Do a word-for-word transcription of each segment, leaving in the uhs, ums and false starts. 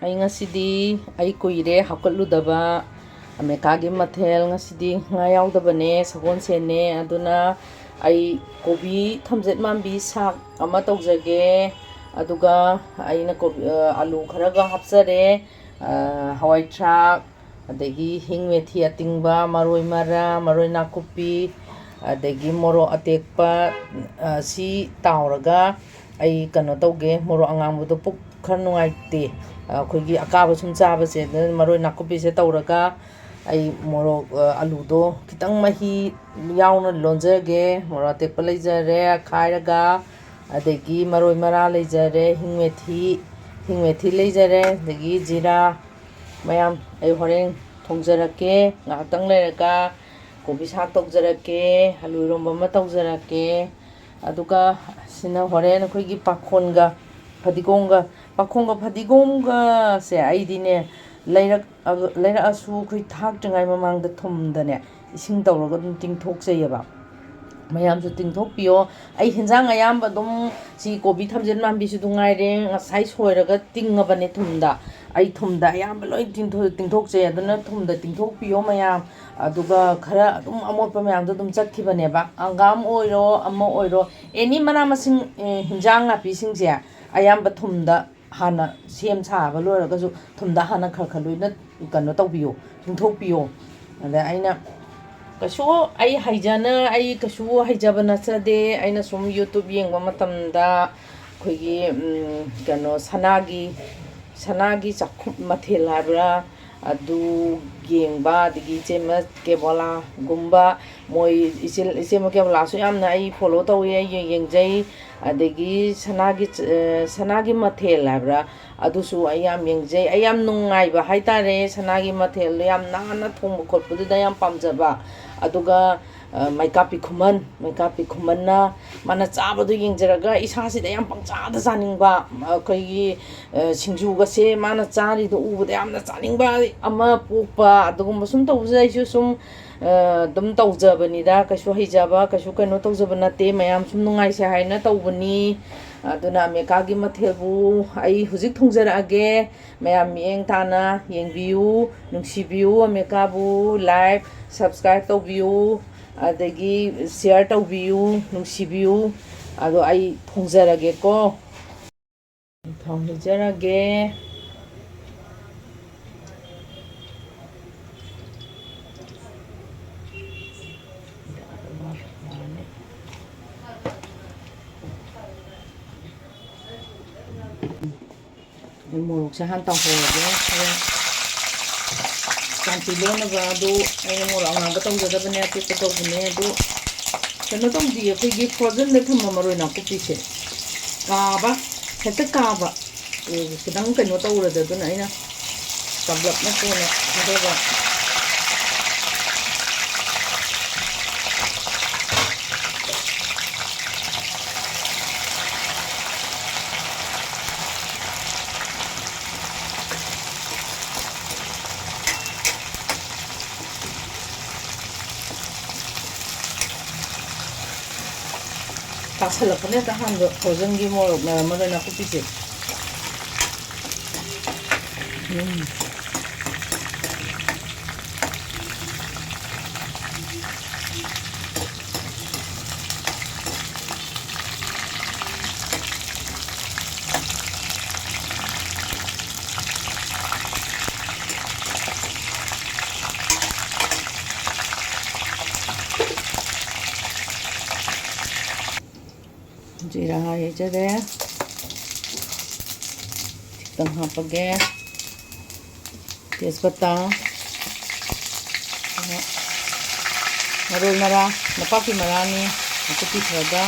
ꯑꯩ ꯉꯁꯤꯗꯤ, ꯑꯩ ꯀꯨꯏꯔꯦ ꯍꯥꯞꯀꯠꯂꯨꯗꯕ ꯑꯃꯦꯔꯤꯀꯥꯒꯤ ꯃꯊꯦꯜ꯫ ꯉꯁꯤꯗꯤ ꯉꯥ ꯌꯥꯎꯗꯕꯅꯦ, ꯁꯒꯣꯜꯁꯦꯟꯅꯦ꯫ ꯑꯗꯨꯅ ꯑꯩ ꯀꯣꯕꯤ ꯊꯝꯆꯦꯠ ꯃꯥꯟꯕꯤ ꯁꯥꯛ ꯑꯃ ꯇꯧꯖꯒꯦ꯫ ꯑꯗꯨꯒ ꯑꯩꯅ ꯀꯣꯕꯤ, ꯑ, ꯑꯂꯨ ꯈꯔꯒ ꯍꯥꯞꯆꯔꯦ, ꯑ, ꯍꯋꯥꯏ ꯊ꯭ꯔꯥꯛ, ꯑꯗꯒꯤ ꯍꯤꯡ ꯃꯦꯊꯤ ꯑꯇꯤꯡꯕ, ꯃꯔꯣꯏ ꯃꯔꯥ, ꯃꯔꯣꯏ ꯅꯥꯀꯨꯞꯄꯤ, ꯑꯗꯒꯤ ꯃꯣꯔꯣꯛ ꯑꯇꯦꯛꯄ, ꯑ, ꯁꯤ ꯇꯥꯎꯔꯒ ꯑꯩ ꯀꯩꯅꯣ ꯇꯧꯒꯦ꯫ ꯃꯣꯔꯣꯛ ꯑꯉꯥꯡꯕꯗꯣ ꯄꯨꯛ ꯈꯔ ꯅꯨꯡꯉꯥꯏꯇꯦ꯫ ꯑ, ꯑꯩꯈꯣꯏꯒꯤ ꯑꯀꯥꯕ ꯁꯨꯝ ꯆꯥꯕꯁꯦ, ꯑꯗꯨꯅ ꯃꯔꯣꯏ ꯅꯥꯀꯨꯞꯄꯤꯁꯦ ꯇꯧꯔꯒ ꯑꯩ ꯃꯣꯔꯣꯛ, ꯑ, ꯑꯂꯨꯗꯣ ꯈꯤꯇꯪ ꯃꯍꯤ ꯌꯥꯎꯅ ꯂꯣꯟꯖꯒꯦ꯫ ꯃꯣꯔꯣꯛ ꯑꯇꯦꯛꯄ ꯂꯩꯖꯔꯦ ꯈꯥꯏꯔꯒ, ꯑꯗꯒꯤ ꯃꯔꯣꯏ ꯃꯔꯥ ꯂꯩꯖꯔꯦ, ꯍꯤꯡ ꯃꯦꯊꯤ, ꯍꯤꯡ ꯃꯦꯊꯤ ꯂꯩꯖꯔꯦ, ꯑꯗꯒꯤ ꯖꯤꯔꯥ꯫ ꯃꯌꯥꯝ, ꯑꯩ ꯍꯣꯔꯦꯟ ꯊꯣꯡꯖꯔꯛꯀꯦ꯫ ꯉꯥꯏꯍꯥꯛꯇꯪ ꯂꯩꯔꯒ ꯀꯣꯕꯤ ꯁꯥꯛ ꯇꯧꯖꯔꯛꯀꯦ, ꯑꯂꯨ ꯏꯔꯣꯝꯕ ꯑꯃ ꯇꯧꯖꯔꯛꯀꯦ꯫ ꯑꯗꯨꯒ ꯁꯤꯅ ꯍꯣꯔꯦꯟ ꯑꯩꯈꯣꯏꯒꯤ ꯄꯥꯈꯣꯟꯒ ꯐꯗꯤꯒꯣꯝꯒ, ꯄꯥꯈꯣꯟꯒ ꯐꯗꯤꯒꯣꯝꯒꯁꯦ ꯑꯩꯗꯤꯅꯦ, ꯂꯩꯔꯛ-, ꯂꯩꯔꯛꯑꯁꯨ ꯑꯩꯈꯣꯏ ꯊꯥꯛꯇ꯭ꯔꯤꯉꯩ ꯃꯃꯥꯡꯗ ꯊꯨꯝꯗꯅꯦ, ꯏꯁꯤꯡ ꯇꯧꯔꯒ ꯑꯗꯨꯝ ꯇꯤꯡꯊꯣꯛꯆꯩꯑꯕ꯫ ꯃꯌꯥꯝꯁꯨ ꯇꯤꯡꯊꯣꯛꯄꯤꯌꯣ꯫ ꯑꯩ ꯍꯤꯟꯖꯥꯡ ꯑꯌꯥꯝꯕ ꯑꯗꯨꯝ, ꯁꯤ ꯀꯣꯕꯤ ꯊꯝꯆꯦꯠ ꯃꯥꯟꯕꯤꯁꯨ ꯑꯗꯨꯝ ꯉꯥꯏꯔꯦ, ꯉꯁꯥꯏ ꯁꯣꯏꯔꯒ ꯇꯤꯡꯉꯕꯅꯦ ꯊꯨꯝꯗ꯫ ꯑꯩ ꯊꯨꯝꯗ ꯑꯌꯥꯝꯕ ꯂꯣꯏ ꯇꯤꯡꯊꯣ-, ꯇꯤꯡꯊꯣꯛꯆꯩ꯫ ꯑꯗꯨꯅ ꯊꯨꯝꯗ ꯇꯤꯡꯊꯣꯛꯄꯤꯌꯣ ꯃꯌꯥꯝ꯫ ꯑꯗꯨꯒ ꯈꯔ ꯑꯗꯨꯝ ꯑꯃꯣꯠꯄ ꯃꯌꯥꯝꯗꯣ ꯑꯗꯨꯝ ꯆꯠꯈꯤꯕꯅꯦꯕ꯫ ꯍꯪꯒꯥꯝ ꯑꯣꯏꯔꯣ, ꯑꯃ ꯑꯣꯏꯔꯣ, ꯑꯦꯅꯤ ꯃꯅꯥ ꯃꯁꯤꯡ, ꯑꯦ, ꯍꯤꯟꯖꯥꯡ ꯅꯥꯄꯤꯁꯤꯡꯁꯦ ꯑꯌꯥꯝꯕ ꯊꯨꯝꯗ ꯍꯥꯟꯅ ꯁꯦꯝ ꯁꯥꯕ ꯂꯣꯏꯔꯒꯁꯨ ꯊꯨꯝꯗ ꯍꯥꯟꯅ ꯈꯔ ꯈꯔ ꯂꯣꯏꯅ ꯀꯩꯅꯣ ꯇꯧꯕꯤꯌꯣ, ꯇꯤꯡꯊꯣꯛꯄꯤꯌꯣ꯫ ꯑꯗ ꯑꯩꯅ ꯀꯩꯁꯨ ꯑꯩ ꯍꯩꯖꯅ-, ꯑꯩ ꯀꯩꯁꯨ ꯍꯩꯖꯕ ꯅꯠꯆꯗꯦ꯫ ꯑꯩꯅ ꯁꯨꯝ YouTube ꯌꯦꯡꯕ ꯃꯇꯝꯗ ꯑꯩꯈꯣꯏꯒꯤ, ꯎꯝ, ꯀꯩꯅꯣ, ꯁꯅꯥꯒꯤ, ꯁꯅꯥꯒꯤ ꯆꯥꯛꯈꯨꯝ ꯃꯊꯦꯜ ꯍꯥꯏꯕ꯭ꯔꯥ, ꯑꯗꯨ ꯌꯦꯡꯕ, ꯑꯗꯒꯤ ꯏꯆꯦꯃ ꯀꯦꯕꯣꯂꯥꯒꯨꯝꯕ, ꯃꯣꯏ ꯏꯆꯦ, ꯏꯆꯦꯃ ꯀꯦꯕꯣꯂꯥꯁꯨ ꯌꯥꯝꯅ ꯑꯩ follow ꯇꯧꯏ, ꯑꯩ ꯌꯦꯡꯖꯩ꯫ ꯑꯗꯒꯤ ꯁꯅꯥꯒꯤ, ꯑ, ꯁꯅꯥꯒꯤ ꯃꯊꯦꯜ ꯍꯥꯏꯕ꯭ꯔꯥ, ꯑꯗꯨꯁꯨ ꯑꯩ ꯌꯥꯝ ꯌꯦꯡꯖꯩ꯫ ꯑꯩ ꯌꯥꯝ ꯅꯨꯡꯉꯥꯏꯕ ꯍꯥꯏꯇꯥꯔꯦ, ꯁꯅꯥꯒꯤ ꯃꯊꯦꯜꯗꯣ ꯌꯥꯝ ꯅꯥꯟꯅ ꯊꯣꯡꯕ ꯈꯣꯠꯄꯗꯨꯗ ꯌꯥꯝ ꯄꯥꯝꯖꯕ꯫ ꯑꯗꯨꯒ, ꯑ, ꯃꯩꯀꯥꯞꯄꯤ ꯈꯨꯃꯟ, ꯃꯩꯀꯥꯞꯄꯤ ꯈꯨꯃꯟꯅ ꯃꯥꯅ ꯆꯥꯕꯗꯣ ꯌꯦꯡꯖꯔꯒ ꯏꯁꯥꯁꯤꯗ ꯌꯥꯝ ꯄꯪꯆꯥꯗ ꯆꯥꯅꯤꯡꯕ, ꯑꯩꯈꯣꯏꯒꯤ, ꯑ, ꯁꯤꯡꯖꯨꯒꯁꯦ ꯃꯥꯅ ꯆꯥꯔꯤꯗꯣ ꯎꯕꯗ ꯌꯥꯝꯅ ꯆꯥꯅꯤꯡꯕ ꯑꯃ ꯄꯣꯛꯄ꯫ ꯑꯗꯨꯒꯨꯝꯕ ꯁꯨꯝ ꯇꯧꯕꯁꯤꯗ ꯑꯩꯁꯨ ꯁꯨꯝ, ꯑ, ꯑꯗꯨꯝ ꯇꯧꯖꯕꯅꯤꯗ꯫ ꯀꯩꯁꯨ ꯍꯩꯖꯕ, ꯀꯩꯁꯨ ꯀꯩꯅꯣ ꯇꯧꯖꯕ ꯅꯠꯇꯦ, ꯃꯌꯥꯝ ꯁꯨꯝ ꯅꯨꯡꯉꯥꯏꯁꯦ ꯍꯥꯏꯅ ꯇꯧꯕꯅꯤ꯫ ꯑꯗꯨꯅ ꯑꯃꯦꯀꯥꯒꯤ ꯃꯊꯦꯜꯕꯨ ꯑꯩ ꯍꯧꯖꯤꯛ ꯊꯣꯡꯖꯔꯛꯑꯒꯦ꯫ ꯃꯌꯥꯝ ꯃꯤꯠꯌꯦꯡ ꯇꯥꯅ ꯌꯦꯡꯕꯤꯌꯨ, ꯅꯨꯡꯁꯤꯕꯤꯌꯨ, ꯑꯃꯦꯀꯥꯕꯨ like, subscribe ꯇꯧꯕꯤꯌꯨ, ꯑꯗꯒꯤ share ꯇꯧꯕꯤꯌꯨ, ꯅꯨꯡꯁꯤꯕꯤꯌꯨ꯫ ꯑꯗꯣ ꯑꯩ ꯊꯣꯡꯖꯔꯒꯦꯀꯣ꯫ ꯊꯥꯎ ꯍꯩꯖꯔꯒꯦ꯫ ꯑꯩ ꯃꯣꯔꯣꯛꯁꯦ ꯍꯥꯟꯅ ꯇꯥꯎꯍꯧꯔꯒꯦ꯫ ꯍꯣꯔꯦꯟ ꯀꯥꯟꯆꯤ ꯂꯣꯟꯅꯕ ꯑꯗꯨ ꯑꯩꯅ ꯃꯣꯔꯣꯛ ꯑꯉꯥꯡꯕ ꯇꯧꯖꯗꯕꯅꯦ, ꯑꯇꯦꯛꯄ ꯇꯧꯕꯅꯦ꯫ ꯑꯗꯨ ꯀꯩꯅꯣ ꯇꯧꯗꯤꯌꯦ, ꯑꯩꯈꯣꯏꯒꯤ frozenꯗ ꯊꯝꯕ ꯃꯔꯣꯏ ꯅꯥꯀꯨꯞꯄꯤꯁꯦ ꯀꯥꯕ, ꯍꯦꯛꯇ ꯀꯥꯕ꯫ ꯑꯦ, ꯈꯤꯇꯪ ꯀꯩꯅꯣ ꯇꯧꯔꯗꯤ ꯑꯗꯨꯅ ꯑꯩꯅ ꯆꯝꯂꯞꯅ ꯀꯣꯟꯅ ꯊꯥꯗꯕ꯫ ꯇꯥꯁꯜꯂꯛꯄꯅꯦ ꯍꯦꯛꯇ ꯑꯍꯥꯟꯕ frozenꯒꯤ ꯃꯣꯔꯣꯛ, ꯃꯔꯣꯏ ꯅꯥꯀꯨꯞꯄꯤꯁꯦ꯫ ꯎꯝ꯫ ꯖꯤꯔꯥ ꯍꯩꯖꯔꯦ꯫ ꯈꯤꯇꯪ ꯍꯥꯞꯄꯒꯦ꯫ ꯇꯦꯖꯄꯇꯥ, ꯃꯔꯣꯏ ꯃꯔꯥꯡ, ꯅꯄꯥꯛꯄꯤ ꯃꯔꯥꯅꯤ, ꯅꯥꯀꯨꯞꯄꯤ ꯈꯔꯒ꯫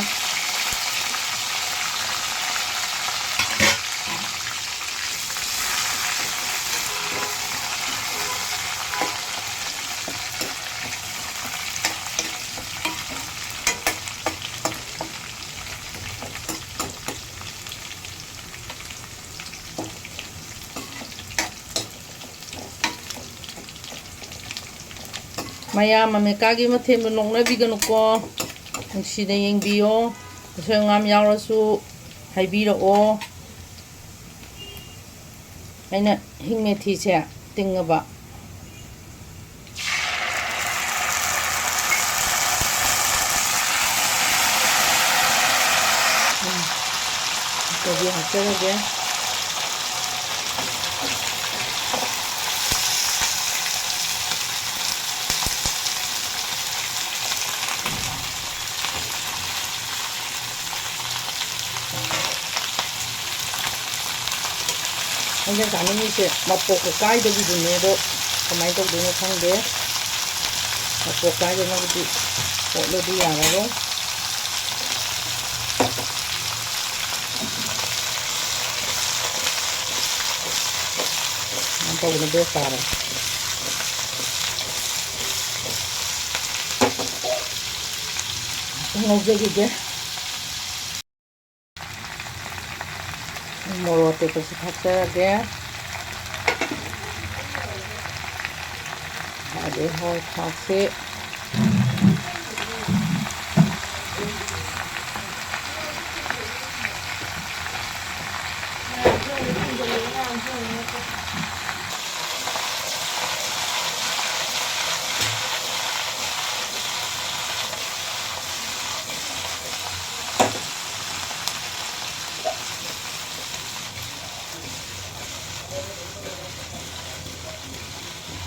ꯃꯌꯥꯝ ꯑꯃꯦꯔꯤꯀꯥꯒꯤ ꯃꯊꯦꯜꯕꯨ ꯅꯣꯛꯅꯕꯤꯒꯅꯨꯀꯣ, ꯅꯨꯡꯁꯤꯅ ꯌꯦꯡꯕꯤꯌꯣ꯫ ꯑꯁꯣꯏ ꯑꯉꯥꯝ ꯌꯥꯎꯔꯁꯨ ꯍꯥꯏꯕꯤꯔꯛꯑꯣ꯫ ꯑꯩꯅ ꯍꯤꯡ ꯃꯦꯊꯤꯁꯦ ꯇꯤꯡꯉꯕ꯫ ꯎꯝ, ꯀꯣꯕꯤ ꯍꯥꯞꯆꯔꯒꯦ꯫ ꯑꯩꯅ ꯆꯥꯅꯤꯡꯉꯤꯁꯦ ꯃꯄꯣꯛꯀ ꯀꯥꯏꯗꯕꯤꯗꯨꯅꯦ, ꯑꯗꯣ ꯀꯃꯥꯏꯅ ꯇꯧꯗꯣꯏꯅꯣ ꯈꯪꯗꯦ꯫ ꯃꯄꯣꯛ ꯀꯥꯏꯗꯅꯕꯗꯤ ꯀꯣꯠꯂꯗꯤ ꯌꯥꯔꯔꯣꯏ꯫ ꯁꯨꯃꯥꯏꯅ ꯇꯧꯕꯅ ꯕꯦꯁ ꯇꯥꯔꯦ꯫ ꯉꯥꯛꯇꯪ ꯉꯧꯖꯈꯤꯒꯦ꯫ ꯃꯣꯔꯣꯛ ꯑꯇꯦꯛꯄꯁꯨ ꯊꯥꯛꯆꯔꯒꯦ꯫ ꯑꯗꯩ ꯍꯋꯥꯏ ꯊ꯭ꯔꯥꯛꯁꯤ꯫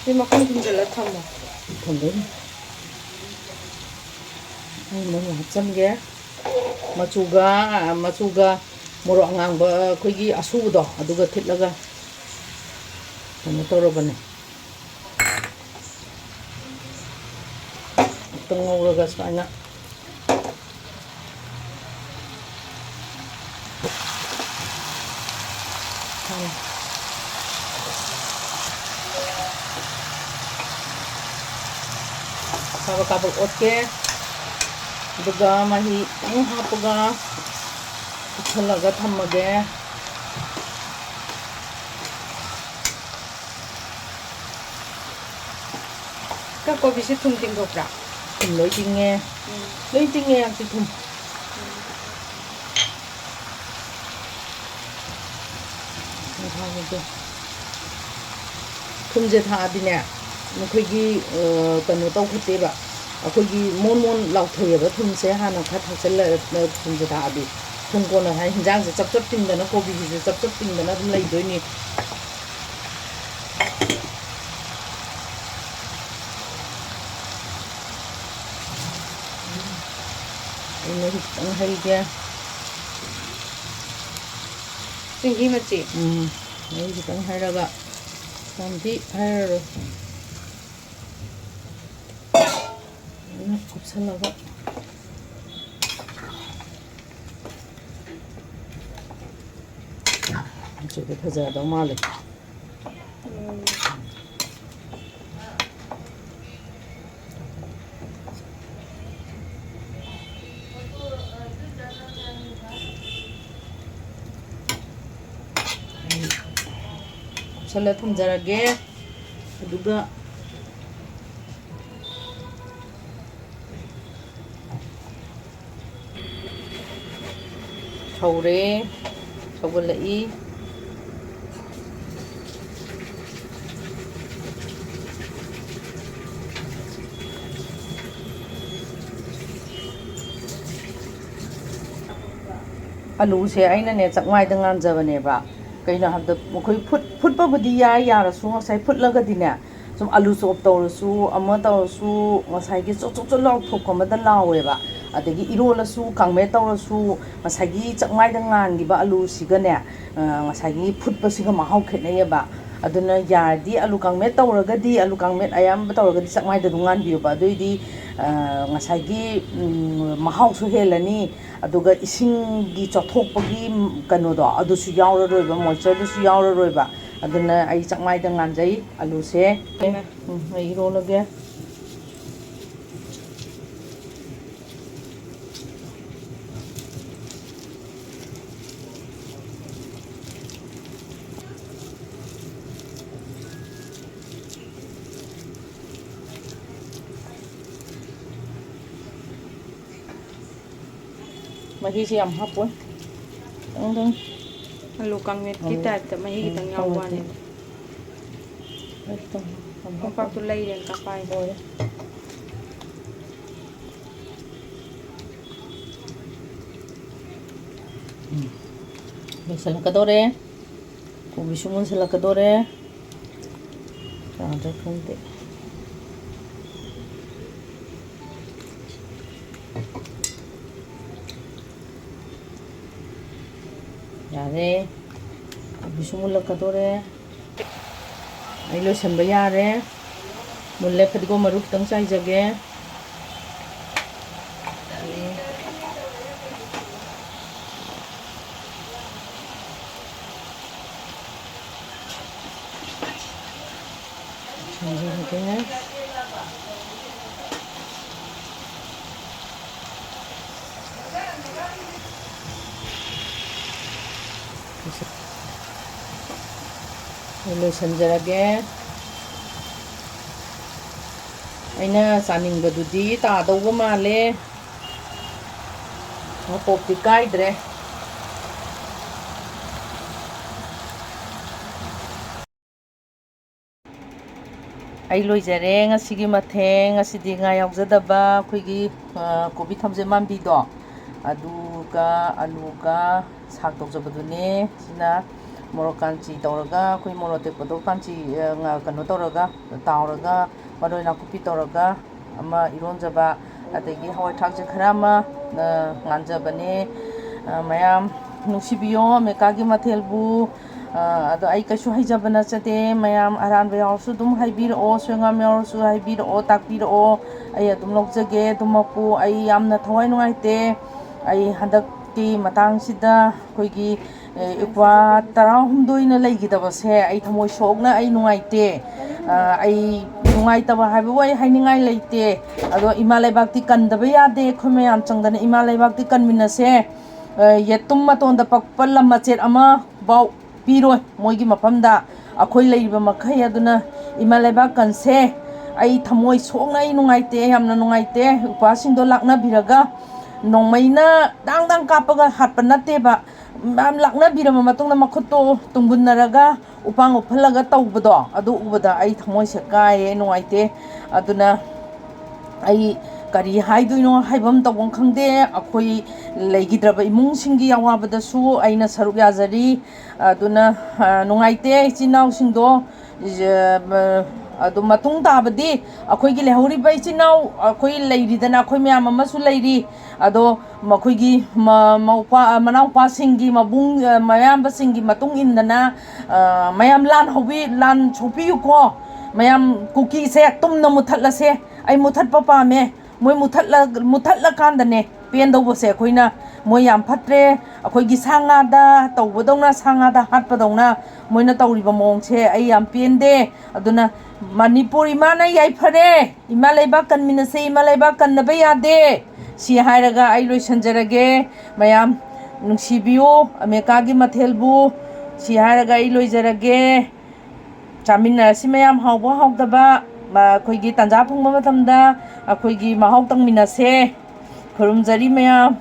ꯁꯤ ꯃꯈꯨꯝ ꯈꯨꯝꯖꯤꯜꯂ ꯊꯝꯃꯣ꯫ ꯊꯝꯗꯣꯏꯅꯤ꯫ ꯑꯩ ꯃꯔꯨ ꯍꯥꯞꯆꯤꯟꯒꯦ꯫ ꯃꯆꯨꯒ, ꯃꯆꯨꯒ ꯃꯣꯔꯣꯛ ꯑꯉꯥꯡꯕ ꯑꯩꯈꯣꯏꯒꯤ ꯑꯁꯨꯕꯗꯣ, ꯑꯗꯨꯒ ꯊꯤꯠꯂꯒ ꯀꯩꯅꯣ ꯇꯧꯔꯕꯅꯦ꯫ ꯑꯝꯇ ꯉꯧꯔꯒ ꯁꯨꯃꯥꯏꯅ꯫ ꯀꯥꯕꯛ ꯀꯥꯕꯛ ꯑꯣꯠꯀꯦ꯫ ꯑꯗꯨꯒ ꯃꯍꯤ ꯈꯤꯇꯪ ꯍꯥꯞꯄꯒ ꯀꯨꯞꯁꯜꯂꯒ ꯊꯝꯃꯒꯦ꯫ ꯀꯣꯕꯤꯁꯦ ꯊꯨꯝ ꯇꯤꯡꯊꯣꯛꯄ꯭ꯔꯥ? ꯊꯨꯝ ꯂꯣꯏ ꯇꯤꯡꯉꯦ꯫ ꯎꯝ꯫ ꯂꯣꯏ ꯇꯤꯡꯉꯦ, ꯌꯥꯝꯁꯨ ꯊꯨꯝ꯫ ꯎꯝ꯫ ꯊꯨꯝꯁꯦ ꯊꯥꯛꯑꯗꯤꯅꯦ, ꯃꯈꯣꯏꯒꯤ, ꯑ, ꯀꯩꯅꯣ ꯇꯧꯈꯠꯇꯦꯕ, ꯑꯩꯈꯣꯏꯒꯤ ꯃꯣꯟ ꯃꯣꯟ ꯂꯥꯎꯊꯩꯑꯕ꯫ ꯊꯨꯝꯁꯦ ꯍꯥꯟꯅ ꯈꯔ ꯊꯥꯛꯆꯜꯂ, ꯊꯨꯝꯁꯦ ꯊꯥꯛꯑꯗꯤ꯫ ꯊꯨꯝ ꯀꯣꯟꯅ ꯊꯥꯛꯑꯗꯤ ꯍꯤꯟꯖꯥꯡꯁꯦ ꯆꯞ ꯆꯞ ꯇꯤꯡꯗꯅ, ꯀꯣꯕꯤꯁꯤꯁꯨ ꯆꯞ ꯆꯞ ꯇꯤꯡꯗꯅ ꯑꯗꯨꯝ ꯂꯩꯗꯣꯏꯅꯤ꯫ ꯑꯩꯅ ꯈꯤꯇꯪ ꯍꯩꯒꯦ꯫ ꯆꯦꯡꯍꯤ ꯃꯆꯦ꯫ ꯎꯝ, ꯃꯍꯤ ꯈꯤꯇꯪ ꯍꯩꯔꯒ, ꯌꯥꯝꯗꯤ ꯍꯩꯔꯔꯣꯏ꯫ ꯐꯖꯅ ꯀꯨꯞꯁꯜꯂꯒ꯫ ꯃꯆꯨꯗꯣ ꯐꯖꯗꯧ ꯃꯥꯜꯂꯦ꯫ ꯎꯝ꯫ ꯀꯨꯞꯁꯜꯂ ꯊꯝꯖꯔꯒꯦ꯫ ꯑꯗꯨꯒ ꯁꯧꯔꯦ, ꯁꯧꯒꯠꯂꯛꯏ꯫ ꯑꯂꯨꯁꯦ ꯑꯩꯅꯅꯦ ꯆꯥꯛꯃꯥꯏꯗ ꯉꯥꯟꯖꯕꯅꯦꯕ꯫ ꯀꯩꯅꯣ ꯍꯥꯏꯕꯗ, ꯑꯩꯈꯣꯏ ꯐꯨꯠ-, ꯐꯨꯠꯄꯕꯨꯗꯤ ꯌꯥꯏ, ꯌꯥꯔꯁꯨ ꯉꯁꯥꯏ ꯐꯨꯠꯂꯒꯗꯤꯅꯦ, ꯁꯨꯝ ꯑꯂꯨ ꯆꯣꯞ ꯇꯧꯔꯁꯨ, ꯑꯃ ꯇꯧꯔꯁꯨ, ꯉꯁꯥꯏꯒꯤ ꯆꯣꯠ ꯆꯣꯠ ꯆꯣꯠ ꯂꯥꯎ ꯊꯣꯛꯄ ꯑꯃꯗ ꯂꯥꯎꯋꯦꯕ꯫ ꯑꯗꯒꯤ ꯏꯔꯣꯜꯂꯁꯨ, ꯀꯥꯡꯃꯦꯠ ꯇꯧꯔꯁꯨ, ꯉꯁꯥꯏꯒꯤ ꯆꯥꯛꯃꯥꯏꯗ ꯉꯥꯟꯈꯤꯕ ꯑꯂꯨꯁꯤꯒꯅꯦ, ꯑ, ꯉꯁꯥꯏꯒꯤ ꯐꯨꯠꯄꯁꯤꯒ ꯃꯍꯥꯎ ꯈꯦꯠꯅꯩꯌꯦꯕ꯫ ꯑꯗꯨꯅ ꯌꯥꯔꯗꯤ ꯑꯂꯨ ꯀꯥꯡꯃꯦꯠ ꯇꯧꯔꯒꯗꯤ, ꯑꯂꯨ ꯀꯥꯡꯃꯦꯠ ꯑꯌꯥꯝꯕ ꯇꯧꯔꯒꯗꯤ ꯆꯥꯛꯃꯥꯏꯗ ꯑꯗꯨꯝ ꯉꯥꯟꯕꯤꯌꯣꯕ꯫ ꯑꯗꯨꯑꯣꯏꯗꯤ, ꯑ, ꯉꯁꯥꯏꯒꯤ, ꯎꯝ, ꯃꯍꯥꯎꯁꯨ ꯍꯦꯜꯂꯅꯤ꯫ ꯑꯗꯨꯒ ꯏꯁꯤꯡꯒꯤ ꯆꯣꯠꯊꯣꯛꯄꯒꯤ ꯀꯩꯅꯣꯗꯣ ꯑꯗꯨꯁꯨ ꯌꯥꯎꯔꯔꯣꯏꯕ, moistureꯗꯨꯁꯨ ꯌꯥꯎꯔꯔꯣꯏꯕ꯫ ꯑꯗꯨꯅ ꯑꯩ ꯆꯥꯛꯃꯥꯏꯗ ꯉꯥꯟꯖꯩ ꯑꯂꯨꯁꯦ꯫ ꯎꯝ, ꯑꯩ ꯏꯔꯣꯜꯂꯒꯦ꯫ ꯃꯍꯤꯁꯦ ꯌꯥꯝ ꯍꯥꯞꯄꯣꯏ, ꯈꯤꯇꯪꯗꯪ꯫ ꯑꯂꯨ ꯀꯥꯡꯃꯦꯠꯀꯤ ꯎꯝ꯫ ꯇꯥꯏꯞꯇ ꯃꯍꯤ ꯎꯝ, ꯈꯤꯇꯪ ꯌꯥꯎꯕ ꯀꯥꯡꯃꯦꯠꯀꯤ꯫ ꯋꯥꯅꯤꯗ꯫ ꯑꯩ ꯇꯧ-, ꯀꯣꯝꯄꯥꯛꯇꯨ ꯂꯩꯔꯦꯅ ꯀꯄꯥꯏ꯫ ꯂꯣꯏꯔꯦ꯫ ꯎꯝ꯫ ꯂꯣꯏꯁꯤꯜꯂꯛꯀꯗꯧꯔꯦ꯫ ꯀꯣꯕꯤꯁꯨ ꯃꯨꯟꯁꯤꯜꯂꯛꯀꯗꯧꯔꯦ꯫ ꯌꯥꯗ꯭ꯔꯥ ꯈꯪꯗꯦ꯫ ꯌꯥꯔꯦ꯫ ꯀꯣꯕꯤꯁꯨ ꯃꯨꯜꯂꯛꯀꯗꯧꯔꯦ꯫ ꯑꯩ ꯂꯣꯏꯁꯟꯕ ꯌꯥꯔꯦ꯫ ꯃꯨꯜꯂꯦ, ꯐꯗꯤꯒꯣꯝ ꯃꯔꯨ ꯈꯤꯇꯪ ꯆꯥꯏꯖꯒꯦ꯫ ꯊꯝꯖꯔꯒꯦ꯫ ꯑꯩ ꯂꯣꯏꯁꯤꯟꯖꯔꯒꯦ꯫ ꯑꯩꯅ ꯆꯥꯅꯤꯡꯕꯗꯨꯗꯤ ꯇꯥꯗꯧꯕ ꯃꯥꯜꯂꯦ꯫ ꯃꯄꯣꯞꯇꯤ ꯀꯥꯏꯗ꯭ꯔꯦ꯫ ꯑꯩ ꯂꯣꯏꯖꯔꯦ ꯉꯁꯤꯒꯤ ꯃꯊꯦꯜ꯫ ꯉꯁꯤꯗꯤ ꯉꯥ ꯌꯥꯎꯖꯗꯕ ꯑꯩꯈꯣꯏꯒꯤ, ꯑ, ꯀꯣꯕꯤ ꯊꯝꯆꯦꯠ ꯃꯥꯟꯕꯤꯗꯣ, ꯑꯗꯨꯒ ꯑꯂꯨꯒ ꯁꯥꯛ ꯇꯧꯖꯕꯗꯨꯅꯦ꯫ ꯁꯤꯅ ꯃꯣꯔꯣꯛ ꯀꯥꯟꯆꯤ ꯇꯧꯔꯒ, ꯑꯩꯈꯣꯏ ꯃꯣꯔꯣꯛ ꯑꯇꯦꯛꯄꯗꯣ ꯀꯥꯟꯆꯤ, ꯑ, ꯉ-, ꯀꯩꯅꯣ ꯇꯧꯔꯒ, ꯇꯥꯎꯔꯒ, ꯃꯔꯣꯏ ꯅꯥꯀꯨꯞꯄꯤ ꯇꯧꯔꯒ ꯑꯃ ꯏꯔꯣꯟꯖꯕ, ꯑꯗꯒꯤ ꯍꯋꯥꯏ ꯊ꯭ꯔꯥꯛꯁꯦ ꯈꯔ ꯑꯃ, ꯑ, ꯉꯥꯟꯖꯕꯅꯦ꯫ ꯑ, ꯃꯌꯥꯝ ꯅꯨꯡꯁꯤꯕꯤꯌꯣ ꯑꯃꯦꯔꯤꯀꯥꯒꯤ ꯃꯊꯦꯜꯕꯨ꯫ ꯑ, ꯑꯗꯣ ꯑꯩ ꯀꯩꯁꯨ ꯍꯩꯖꯕ ꯅꯠꯆꯗꯦ꯫ ꯃꯌꯥꯝ ꯑꯔꯥꯟꯕ ꯌꯥꯎꯔꯁꯨ ꯑꯗꯨꯝ ꯍꯥꯏꯕꯤꯔꯛꯑꯣ, ꯁꯣꯏꯉꯥꯝ ꯌꯥꯎꯔꯁꯨ ꯍꯥꯏꯕꯤꯔꯛꯑꯣ, ꯇꯥꯛꯄꯤꯔꯛꯑꯣ꯫ ꯑꯩ ꯑꯗꯨꯝ ꯂꯧꯖꯒꯦ꯫ ꯑꯗꯨꯃꯛꯄꯨ ꯑꯩ ꯌꯥꯝꯅ ꯊꯋꯥꯏ ꯅꯨꯡꯉꯥꯏꯇꯦ꯫ ꯑꯩ ꯍꯟꯗꯛꯀꯤ ꯃꯇꯥꯡꯁꯤꯗ ꯑꯩꯈꯣꯏꯒꯤ, ꯑꯦ, ꯏꯄ꯭ꯋꯥ ꯇꯔꯥꯍꯨꯝꯗꯣꯏꯅ ꯂꯩꯈꯤꯗꯕꯁꯦ ꯑꯩ ꯊꯃꯣꯏ ꯁꯣꯛꯅ ꯑꯩ ꯅꯨꯡꯉꯥꯏꯇꯦ꯫ ꯑ, ꯑꯩ ꯅꯨꯡꯉꯥꯏꯇꯕ ꯍꯥꯏꯕꯕꯨ ꯑꯩ ꯍꯥꯏꯅꯤꯡꯉꯥꯏ ꯂꯩꯇꯦ꯫ ꯑꯗꯣ ꯏꯃꯥ ꯂꯩꯕꯥꯛꯇꯤ ꯀꯟꯗꯕ ꯌꯥꯗꯦ꯫ ꯑꯩꯈꯣꯏ ꯃꯌꯥꯝ ꯆꯪꯗꯅ ꯏꯃꯥ ꯂꯩꯕꯥꯛꯇꯤ ꯀꯟꯃꯤꯟꯅꯁꯦ꯫ ꯑ, ꯌꯦꯇꯨꯝ ꯃꯇꯣꯟꯗ ꯄꯛꯄ ꯂꯝ ꯃꯆꯦꯠ ꯑꯃꯐꯥꯎ ꯄꯤꯔꯣꯏ ꯃꯣꯏꯒꯤ ꯃꯐꯝꯗ, ꯑꯩꯈꯣꯏ ꯂꯩꯔꯤꯕ ꯃꯈꯩ꯫ ꯑꯗꯨꯅ ꯏꯃꯥ ꯂꯩꯕꯥꯛ ꯀꯟꯁꯦ꯫ ꯑꯩ ꯊꯃꯣꯏ ꯁꯣꯛꯅ ꯑꯩ ꯅꯨꯡꯉꯥꯏꯇꯦ, ꯌꯥꯝꯅ ꯅꯨꯡꯉꯥꯏꯇꯦ꯫ ꯎꯄ꯭ꯋꯥꯁꯤꯡꯗꯣ ꯂꯥꯛꯅꯕꯤꯔꯒ, ꯅꯣꯡꯃꯩꯅ ꯗꯥꯡ ꯗꯥꯡ ꯀꯥꯞꯄꯒ ꯍꯥꯠꯄ ꯅꯠꯇꯦꯕ, ꯃꯌꯥꯝ ꯂꯥꯛꯅꯕꯤꯔꯕ ꯃꯇꯨꯡꯗ ꯃꯈꯨꯠꯇꯣ ꯇꯨꯡꯒꯨꯟꯅꯔꯒ ꯎꯄꯥꯡ ꯎꯞꯍꯜꯂꯒ ꯇꯧꯕꯗꯣ, ꯑꯗꯨ ꯎꯕꯗ ꯑꯩ ꯊꯃꯣꯏꯁꯦ ꯀꯥꯏꯌꯦ, ꯅꯨꯡꯉꯥꯏꯇꯦ꯫ ꯑꯗꯨꯅ ꯑꯩ ꯀꯔꯤ ꯍꯥꯏꯗꯣꯏꯅꯣ, ꯍꯥꯏꯐꯝ ꯇꯧꯐꯝ ꯈꯪꯗꯦ꯫ ꯑꯩꯈꯣꯏ ꯂꯩꯈꯤꯗ꯭ꯔꯕ ꯏꯃꯨꯡꯁꯤꯡꯒꯤ ꯑꯋꯥꯕꯗꯁꯨ ꯑꯩꯅ ꯁꯔꯨꯛ ꯌꯥꯖꯔꯤ꯫ ꯑꯗꯨꯅ, ꯑ, ꯅꯨꯡꯉꯥꯏꯇꯦ ꯏꯆꯤꯟ ꯏꯅꯥꯎꯁꯤꯡꯗꯣ꯫ ꯖ-, ꯃ-, ꯑꯗꯨ ꯃꯇꯨꯡ ꯇꯥꯕꯗꯤ ꯑꯩꯈꯣꯏꯒꯤ ꯂꯩꯍꯧꯔꯤꯕ ꯏꯆꯤꯟ ꯏꯅꯥꯎ ꯑꯩꯈꯣꯏ ꯂꯩꯔꯤꯗꯅ, ꯑꯩꯈꯣꯏ ꯃꯌꯥꯝ ꯑꯃꯁꯨ ꯂꯩꯔꯤ꯫ ꯑꯗꯣ ꯃꯈꯣꯏꯒꯤ ꯃ-, ꯃꯧꯄꯥ-, ꯃꯅꯥꯎꯄꯥꯁꯤꯡꯒꯤ ꯃꯕꯨꯡ, ꯑ, ꯃꯌꯥꯝꯕꯁꯤꯡꯒꯤ ꯃꯇꯨꯡ ꯏꯟꯗꯅ, ꯑ, ꯃꯌꯥꯝ ꯂꯥꯟ ꯍꯧꯕꯤ-, ꯂꯥꯟ ꯁꯣꯛꯄꯤꯌꯨꯀꯣ꯫ ꯃꯌꯥꯝ ꯀꯨꯀꯤꯁꯦ ꯇꯨꯝꯅ ꯃꯨꯊꯠꯂꯁꯦ꯫ ꯑꯩ ꯃꯨꯊꯠꯄ ꯄꯥꯝꯃꯦ꯫ ꯃꯣꯏ ꯃꯨꯊꯠꯂ-, ꯃꯨꯊꯠꯂꯀꯥꯟꯗꯅꯦ ꯄꯦꯟꯗꯧꯕꯁꯦ꯫ ꯑꯩꯈꯣꯏꯅ ꯃꯣꯏ ꯌꯥꯝ ꯐꯠꯇ꯭ꯔꯦ, ꯑꯩꯈꯣꯏꯒꯤ ꯁꯥ ꯉꯥꯗ ꯇꯧꯕꯗꯧꯅ, ꯁꯥ ꯉꯥꯗ ꯍꯥꯠꯄꯗꯧꯅ ꯃꯣꯏꯅ ꯇꯧꯔꯤꯕ ꯃꯑꯣꯡꯁꯦ ꯑꯩ ꯌꯥꯝ ꯄꯦꯟꯗꯦ꯫ ꯑꯗꯨꯅ ꯃꯅꯤꯄꯨꯔ ꯏꯃꯥꯅ ꯌꯥꯏꯐꯔꯦ, ꯏꯃꯥ ꯂꯩꯕꯥꯛ ꯀꯟꯃꯤꯟꯅꯁꯦ, ꯏꯃꯥ ꯂꯩꯕꯥꯛ ꯀꯟꯅꯕ ꯌꯥꯗꯦ꯫ ꯁꯤ ꯍꯥꯏꯔꯒ ꯑꯩ ꯂꯣꯏꯁꯤꯟꯖꯔꯒꯦ꯫ ꯃꯌꯥꯝ ꯅꯨꯡꯁꯤꯕꯤꯌꯨ ꯑꯃꯦꯔꯤꯀꯥꯒꯤ ꯃꯊꯦꯜꯕꯨ꯫ ꯁꯤ ꯍꯥꯏꯔꯒ ꯑꯩ ꯂꯣꯏꯖꯔꯒꯦ꯫ ꯆꯥꯃꯤꯟꯅꯔꯁꯤ ꯃꯌꯥꯝ, ꯍꯥꯎꯕ ꯍꯥꯎꯇꯕ, ꯃ-, ꯑꯩꯈꯣꯏꯒꯤ ꯇꯥꯟꯖꯥ ꯐꯪꯕ ꯃꯇꯝꯗ ꯑꯩꯈꯣꯏꯒꯤ ꯃꯍꯥꯎ ꯇꯪꯃꯤꯟꯅꯁꯦ꯫ ꯈꯨꯔꯨꯝꯖꯔꯤ ꯃꯌꯥꯝ꯫